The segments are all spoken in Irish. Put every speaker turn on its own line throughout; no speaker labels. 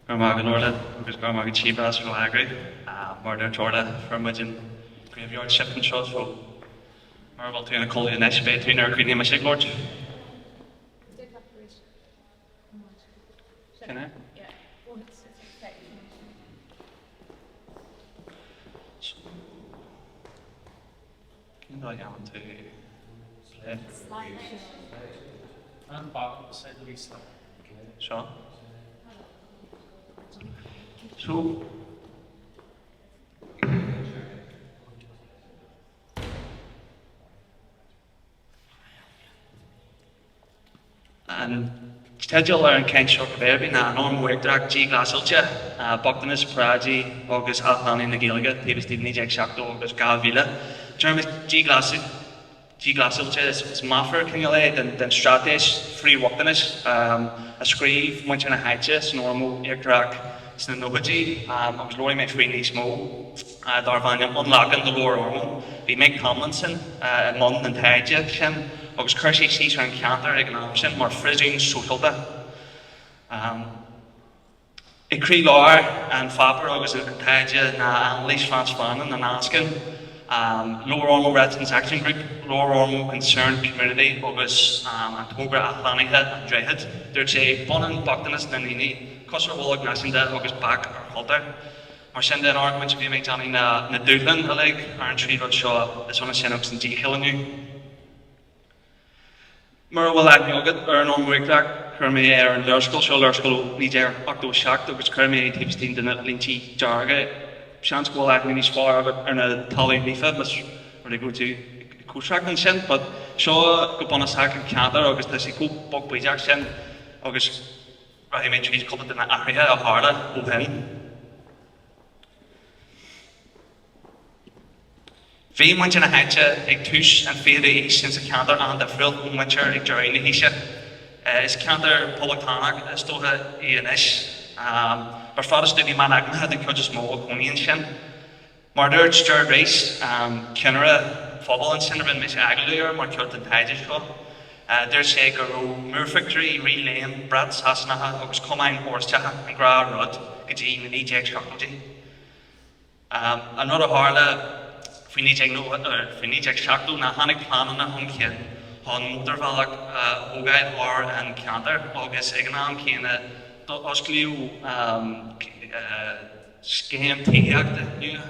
Go raibh maith agat Orla agus go raibh maith agat Síobhra as bheith á eagrú. Mar a dúirt Orla, fuair muid an graveyard shift anseo so mura bhfuil tú ina codladh anois beidh tú nuair a chríochnaíonn mise ag labhairt. Sin é. So, cén dóigh a dhéanann tú plé?
An bottom beside Lisa.
Seo. So, An teideal ar an chaint seo cibé ar bith ná An Ormeau Íochtarach Díghlasáilte, Bochtanas, Paráidí agus Athshlánú na Gaeilge taobh istigh de 1970 agus 2000. Deirimid díghlasáilte, is meafar cineál é den straitéis frith-bhochtanais a scríobh muintir na háite san Ormeau Íochtarach sna nóchaidí agus labharfaidh mé faoi níos mó. darbh ainm Tionlacan do Lower Ormeau. Bhí Mick Tomlinson i mbun an taighde sin agus chuir sé síos ar an cheantar ag an am sin mar phríosún sóisialta. I gcroílár an pháipéir agus an taighde ná anailís Frantz Fanon a nascann Lower Ormeau Residents Action Group, Lower Ormeau Concerned Community agus an togra athshlánaithe An Droichead. Dúirt sé, B'ionann bochtanas na ndaoine, cos ar bholg náisiúnta agus bac ar chultúr. Mar sin de, an argóint a bhí mé ag déanamh ná na dúshláin uilig ar an trí rud seo, is ionann sin agus an díchoilíniú. Mura bhfuil aithne agat ar an Ormeau Íochtarach, chuir mé é ar an léarscáil seo, léarscáil ó 1987, agus chuir mé é taobh istigh de na líntí dearga. Seans go bhfuil aithne níos fearr agat ar na talaimh líofa más rud é go raibh tú ag cóisireacht ansin, but seo go bunúsach an ceantar agus tá sé chomh bog bídeach sin agus Rachaidh mé tríd cúpla de na athruithe a tharla ó shin. Bhí muintir na háite ag tús an 20ú aois insa cheantar an-difriúil ón muintir ag deireadh na haoise. Is ceantar poblachtánach is dócha é anois. Ba Phrotastúnaigh meánaicmeacha den chuid is mó a chónaigh ansin. Mar a dúirt Gerard Rees, ceannaire phobail ansin a rinne mise agallamh air mar chuid den taighde seo, dúirt sé go raibh múrphictiúirí, Rí Léim, brait Sasanacha agus cumainn Oráisteacha an gnáthrud go dtí na 1970idí. An rud a tharla faoi 1970 ná tháinig pleananna chun cinn chun mótarbhealach a thógáil thar an cheantar agus ag an am céanna d'osclaíodh scéim tithíochta nua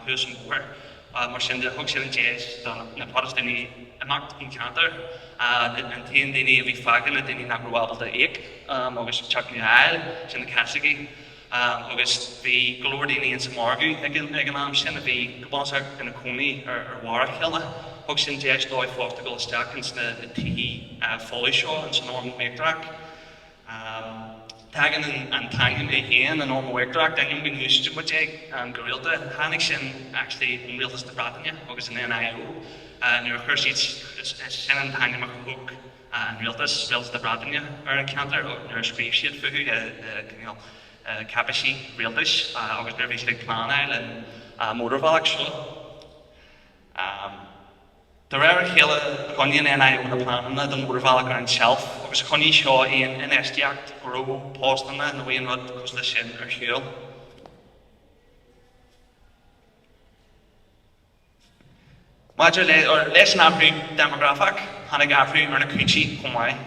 thuas an bóthar. Mar sin de, thug sin an deis do na Protastúnaigh imeacht ón cheantar, an t-aon daoine a bhí fágtha na daoine nach raibh ábalta íoc agus teach nua a fháil, sin na Caitlicigh. Agus bhí go leor daoine insa mhargadh ag an am sin a bhí go bunúsach ina cónaí ar mhar a chéile. Thug sin deis dóibh fosta dul isteach ins na tithe folamh seo ins an Ormeau Íochtarach. Tagann an t-ainm é féin, an Ormeau Íochtarach, d'ainneoin go n-úsáideann muid é go rialta. Tháinig sin actually ón Rialtas na Breataine agus an NIO nuair a chuir siad, sin an t-ainm a thug an rialtas, Rialtas na Breataine, ar an cheantar nuair a scríobh siad fúthu i cineál cáipéisí rialtais agus nuair a bhí siad ag pleanáil an mótarbhealach seo. De réir a chéile, choinnigh an NIO na pleananna don mhótarbhealach ar an tseilf agus choinnigh seo aon infheistíocht, gnó, postanna nó aon rud cosúil leis sin ar shiúl. Maidir le, leis an athrú déimeagrafach, tháinig athrú ar na cúinsí chomh maith.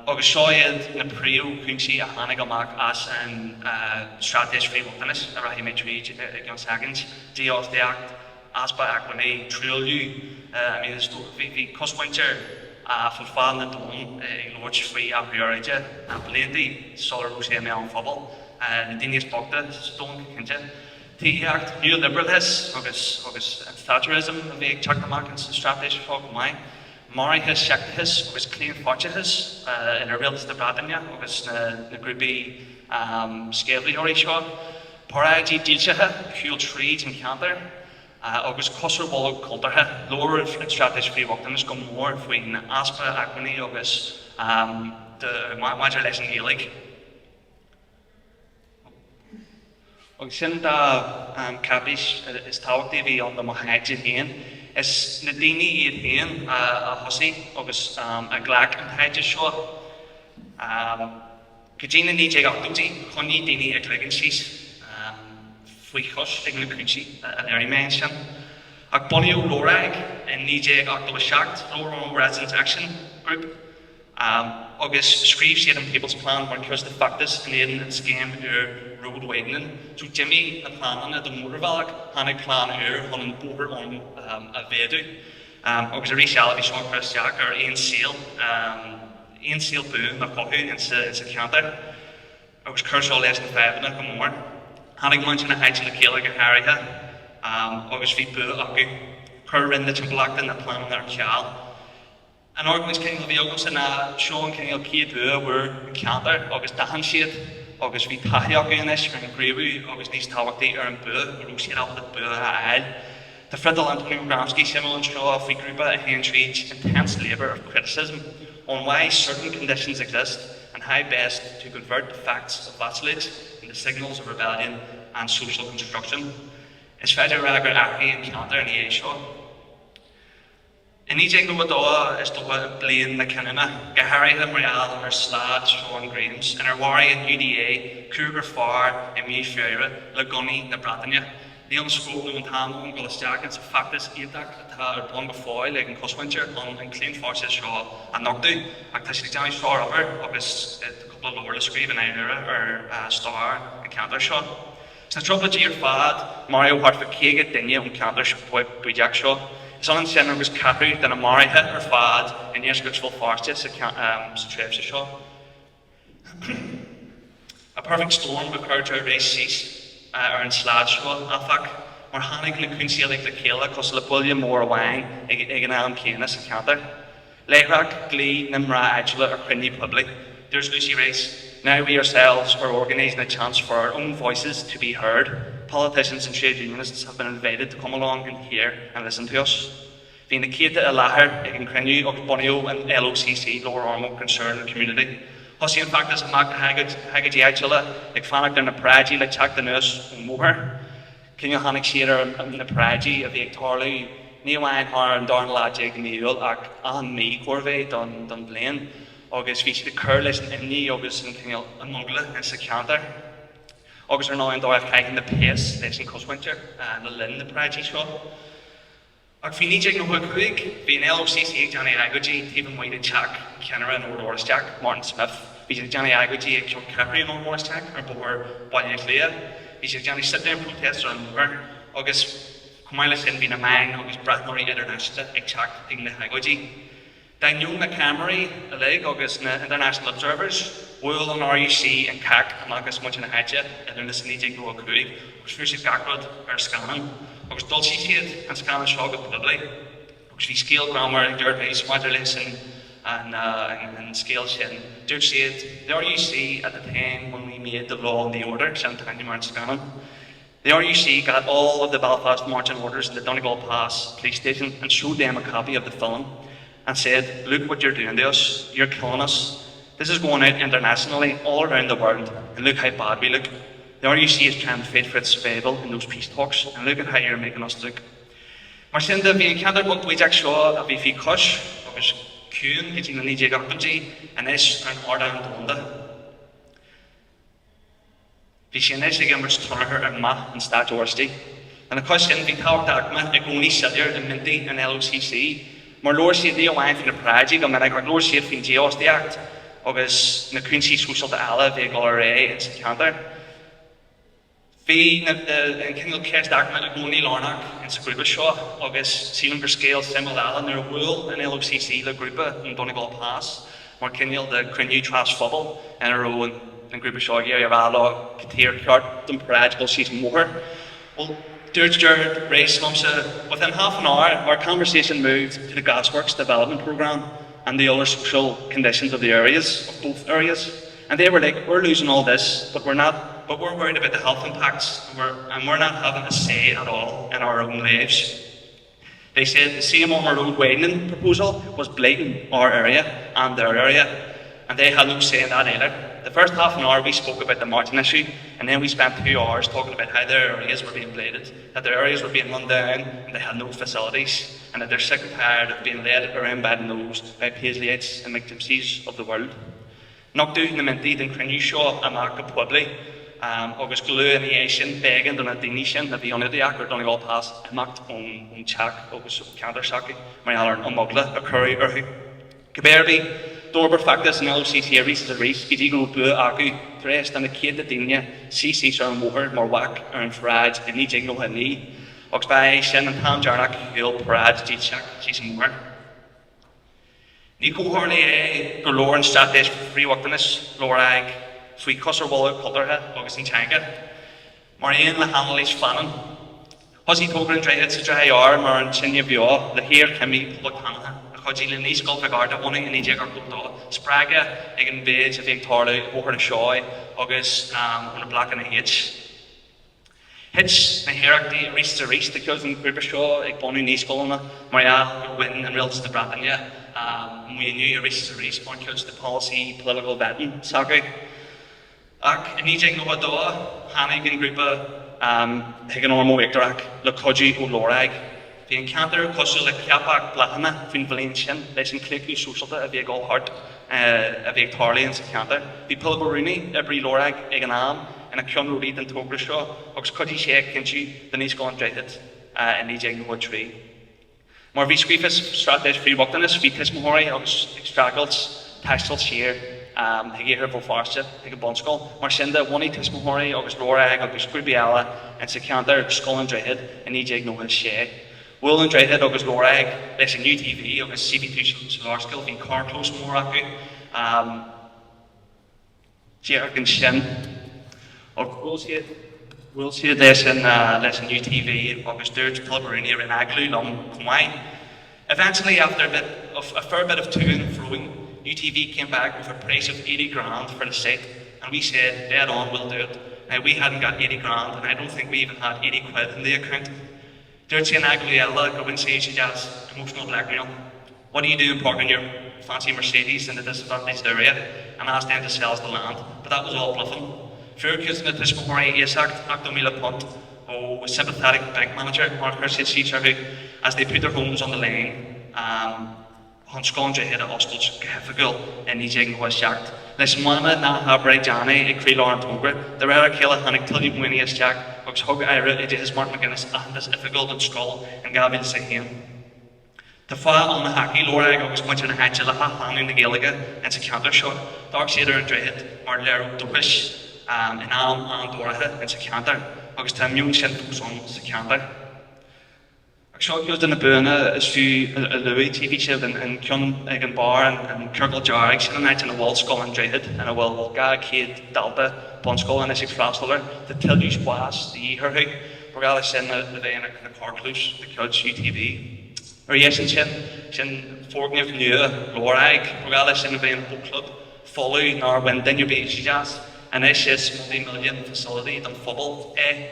Agus seo iad na príomhchúinsí a tháinig amach as an Straitéis Frith-Bhochtanais a rachaidh mé tríd i gceann soicind, dífhostaíocht, easpa acmhainní, truailliú, I mean is dócha, bhí cosmhuintir fud fad an domhain ag labhairt faoi athrú aeráide blianta sula raibh sé i mbéal an phobail, na daoine is boichte sa domhan go cinnte. Tithíocht, neoliberalachas agus agus an Thatcherism a bhí ag teacht amach ins an straitéis seo chomh maith. Maorlathas, seicteachas agus claonpháirteachas idir Rialtas na Breataine agus na grúpaí sceimhlitheoirí seo, paráidí dílseacha a shiúil tríd an cheantar agus cos ar bolg cultúrtha. Labhair an Straitéis Frith-Bhochtanais go mór faoin easpa acmhainní agus maidir leis an Ghaeilge. Agus sin an dá cháipéis is tábhachtaí a bhí ann do mo thaighde féin. Is na daoine iad féin a thosaigh agus a ghlac an taighde seo. Go dtí na 1980idí, choinnigh daoine a gcloigeann síos faoi chois ag na cúinsí a léirigh mé ansin. Ach bunaíodh LORAG in 1987, Lower Ormeau Residents Action Group, agus scríobh siad an People's Plan mar chuid de feachtas in éadan an scéim úr road widening. So d'imigh na pleananna don mhótarbhealach, tháinig plean úr chun an bóthar Ormeau a mhéadú. Agus arís eile bhí seo ag cur isteach ar aon saol, aon saol buan a chothú insa cheantar agus chuir seo leis na fadhbanna go mór. Tháinig muintir na háite le chéile go háirithe agus bhí bua acu. Chuir Roinn na Timpeallachta na pleananna ar ceal. An argóint cineál a bhí agamsa ná seo an cineál chéad bhua a fuair an ceantar agus d'aithin siad agus bhí taithí acu anois ar an gcraobhú agus níos tábhachtaí ar an bua, go raibh siad ábalta bua a fháil. Tá friotal Antonio Gramsci suimiúil anseo faoi grúpa a théann tríd intense labour of criticism on why certain conditions exist and how best to convert the facts of vassalage into signals of rebellion and social construction. Is féidir a rá gur athraigh an ceantar ina dhiaidh seo. I 1992, is dócha, bliain na cinniúna, go háirithe mar gheall ar slad Sean Grimes, inar mharaigh an UDA cúigear fear i mí Feabhra le gunnaí na Breataine. Níl an scóip nó an t-am agam dul isteach insa feachtas iontach atá ar bun go fóill ag an chosmhuintir chun an claonpháirtíocht seo a nochtadh, ach tá siad ag déanamh sár-obair agus tá cúpla leabhar le scríobh i ndáiríre ar stair an cheantair seo. Sna Trioblóidí ar fad, maraíodh thart fá 50 duine ón cheantar baoideach seo. Is ionann sin agus ceathrú de na maruithe ar fad i ndeisceart Bhéal Feirste sa tréimhse seo. A perfect storm a chuir Gerard Rice síos ar an slad seo, áfach, mar tháinig na cúinsí uilig le chéile cosúil le buille mór amháin ag an am céanna sa cheantar. Láithreach, glaoigh na mná áitiúla ar chruinniú poiblí. Dúirt Lucy Rice, Now we ourselves are organising a chance for our own voices to be heard. Politicians and trade unionists have been invited to come along and hear and listen to us. Bhí na céadta i láthair ag an chruinniú agus bunaíodh an LOCC, Lower Ormeau Concerned Community. Thosaigh an feachtas amach na hagóidí áitiúla ag fanacht ar na paráidí le teacht anuas ón mbóthar. Cineál tháinig siad ar na paráidí a bhí ag tarlú ní amháin thar an darna lá déag de mhí Iúil ach achan mí chóir a bheith don bhliain agus bhí siad ag cur leis an imní agus an cineál an eagla insa cheantar. Agus ar ndóigh an dóigh a chaitheann na péas leis an chosmhuintir le linn na paráidí seo. Ach faoi 1995, bhí an LOCC ag déanamh agóidí taobh amuigh de teach cheannaire an Ord Oráisteach, Martin Smith. Bhí siad ag déanamh agóidí ag ceanncheathrú an Ord Oráisteach ar Bhóthar Bhaile Átha Cliath. Bhí siad ag déanamh sit-down protests ar an mbóthar agus chomh maith leis sin bhí na meáin agus breathnóirí idirnáisiúnta ag teacht chuig na hagóidí. D'ainneoin na ceamaraí uilig agus na international observers, bhuail an RUC an cac amach as muintir na háite i Lúnasa 1995 agus fuair siad gach rud ar scannán agus d'fhoilsigh siad an scannán seo go poiblí agus bhí scéal greannmhar ag Gerard Rice maidir leis an an scéal sin. Dúirt siad, The RUC at the time when we made the law and the order, sin an t-ainm ar an scannán. The RUC got all of the Belfast marching orders in the Donegal Pass police station and showed them a copy of the film and said, look what you're doing to us, you're killing us. This is going out internationally all around the world and look how bad we look. The RUC is trying to fight for its survival in those peace talks and look at how you're making us look. Mar sin de, bhí an ceantar beag baoideach seo a bhí faoi chois agus ciúin go dtí na 1980idí anois ar an ardán domhanda. Bhí sé anois ag imirt tionchar ar mheath an stáit Oráistigh. Lena chois sin, bhí tábhacht aicme i gcónaí soiléir i mbiontaí an LOCC, mar labhair siad ní amháin faoi na paráidí go minic ach labhair siad faoin dífhostaíocht agus na cúinsí sóisialta eile a bhí ag dul ar aghaidh insa cheantar. Bhí an cineál ceist aicme i gcónaí lárnach insa ghrúpa seo agus sílim gur scéal suimiúil eile nuair a bhuail an LOCC le grúpa ón Donegal Pass, mar chineál de chruinniú trasphobail ina raibh an grúpa seo ag iarraidh a rá leo cad chuige ar cheart don pharáid dul síos an bóthar. Bhuel, dúirt Gerard Rice liomsa, within half an hour our conversation moved to the Gasworks development programme and the other social conditions of the areas, of both areas. And they were like, we're losing all this, but we're not, but we're worried about the health impacts and we're, and we're not having a say at all in our own lives. They said the same Ormeau Road widening proposal was blighting our area and their area, and they had no say in that either. The first half an hour we spoke about the marching issue, and then we spent 2 hours talking about how their areas were being blighted, that their areas were being run down and they had no facilities, and that they're sick and tired of being led around by the nose by Paisleyites and McGimpseys of the world. Nochtadh na miontaí den chruinniú seo amach go poiblí agus go luath ina dhiaidh sin b'éigean do na daoine sin a bhí ionadaíoch ar Donegal Pass imeacht ón teach agus ó cheantar s'acu mar gheall ar an imeagla a cuireadh orthu. Cibé ar bith, d'fhorbair feachtas an LOCC arís is arís go dtí go raibh bua acu tar éis do na céadta daoine suí síos ar an bhóthar mar bhac ar an pharáid i 1999 agus ba é sin an t-am deireanach a shiúil paráid dílseach síos an bóthar. Ní comhtharlú é gur labhair an Straitéis Frith-Bhochtanais, Labhair RnaG, faoi chos ar bholg cultúrtha agus an teanga, mar aon le hanailís phleananna. Thosaigh togra an Droichid sa Droichead Ard mar an tine bheo le hiarchimí poblachtánacha a chuidigh le Naíscoil Mhic Airt a bhunú i 1982, spreagtha ag an mhéid a bhí ag tarlú i Bóthar na Seoighe agus ó na Blocanna H. Thit na hiarrachtaí arís is arís de chuid an ghrúpa seo ag bunú naíscoileanna mar gheall gur bhain an rialtas na Breataine maoiniú arís is arís mar chuid de pholasaí political vetting s'acu. Ach i 1992 tháinig an grúpa chuig an Ómaigh Íochtarach le cuidiú ó Labhair RnaG. Bhí an ceantar cosúil le ceapach bláthanna faoin bhliain sin leis an chlaochlú sóisialta a bhí ag dul thart, a bhí ag tarlú insa cheantar. Bhí Pilib Ó Rúnaí, oibrí Labhair RnaG ag an am, ina cheannródaí den togra seo agus chuidigh sé a chinntiú do Naíscoil an Droichid i 1993. Mar a bhí scríofa sa Straitéis Frith-Bhochtanais, bhí tuismitheoirí agus ag streachailt taisteal siar chuig Iarthar Bhéal Feirste chuig an bunscoil. Mar sin de, bhunaigh tuismitheoirí agus Labhair RnaG agus grúpaí eile insa cheantar Scoil an Droichid i 1996. Bhuail an Droichead agus Labhair RnaG leis an UTV agus tchífidh tú sa ghearrscéal, bhí carrchlós mór acu díreach ansin. Agus bhuail siad, bhuail siad leis an, leis an UTV agus dúirt Pilib Ó Rúnaí a rinne agallamh liom chomh maith. Eventually, after a bit of a fair bit of to and froing, UTV came back with a price of 80 grand for the site and we said, dead on, we'll do it. Now, we hadn't got 80 grand and I don't think we even had 80 quid in the account. Dúirt sé in agallamh eile gur bhain sé úsáid as emotional blackmail. What are you doing parking your fancy Mercedes in the disadvantaged area and asked them to sell us the land, but that was all bluffing. Fuair cuid de na tuismitheoirí iasacht £80,000 ó sympathetic bank manager mar a chuir siad síos orthu as they put their homes on the line chun Scoil an Droichid a oscailt go hoifigiúil i 1997. Leis an mana 'Ná habair é, déan é' ag croílár an togra, de réir a chéile tháinig tuilleadh maoinithe isteach agus thug Aire Oideachais Martin McGuinness aitheantas oifigiúil don scoil in 2001. Tá fáth ann a thacaigh Labhair RnaG agus muintir na háite le hathshlánú na Gaeilge insa cheantar seo. D'amharc siad ar an Droichead mar léiriú dóchais in am an-dorcha insa cheantar agus tá an meon sin fós ann sa cheantar. Ach seo cuid de na buanna is fiú a luaigh. Tchífidh sibh an ceann ag an barr, an ciorcal dearg, sin an áit ina bhfuil Scoil an Droichid, ina bhfuil 200 dalta bunscoile anois ag freastal air. Tá tuilleadh spáis de dhíth orthu. Ba ghá leis sin le bheith ina carrchlós de chuid UTV. Ar dheis ansin, sin foirgneamh nua Labhair RnaG. Ba ghá leis sin a bheith ina boatclub folamh nár bhain duine ar bith úsáid as. Anois is multi-million facility don phobal é.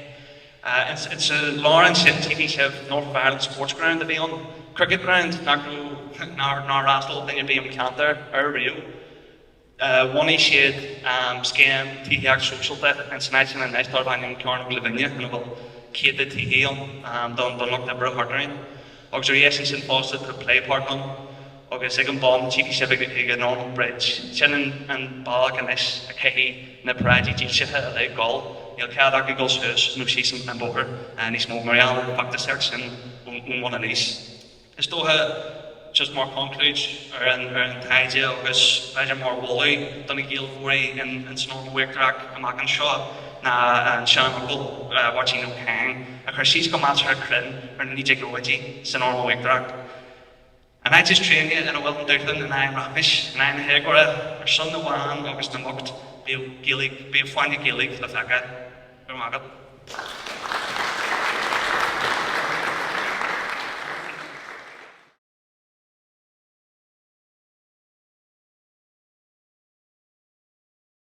Insa lár ansin tchífidh sibh North of Ireland Sports Ground a bhí ann, cricket ground nach raibh, nár fhreastail duine ar bith ón cheantar air riamh. Bhunaigh siad scéim tithíocht sóisialta ins an áit sin anois darb ainm Cearnóg Lavinia ina bhfuil céadta tithe ann don lucht oibre thart orainn. Agus ar dheis ansin fosta tá play park ann agus ag an bun tchífidh sibh ag an Ormeau Bridge. Sin an bealach anois a chaithfidh na paráidí dílseacha uilig dul. Níl cead acu dul suas nó síos an bóthar níos mó mar gheall ar an bhfeachtasaíocht sin ón bhun aníos. Is dócha, just mar chonclúid ar an ar an taighde agus b'fhéidir mar mholadh do na Gaeilgeoirí in san Ómaigh Uachtarach amach anseo ná an seanfhocal Mháirtín Ó Cadhain a chuir síos go measartha cruinn ar na 1990idí san Ómaigh Uachtarach. An áit is tréine ina bhfuil an dúshlán in aghaidh an rachmais, in aghaidh na héagóra, ar son na bhfán agus na mbocht, bíodh Gaeilge, bíodh fáinne Gaeilge le feiceáil. Go raibh maith agat.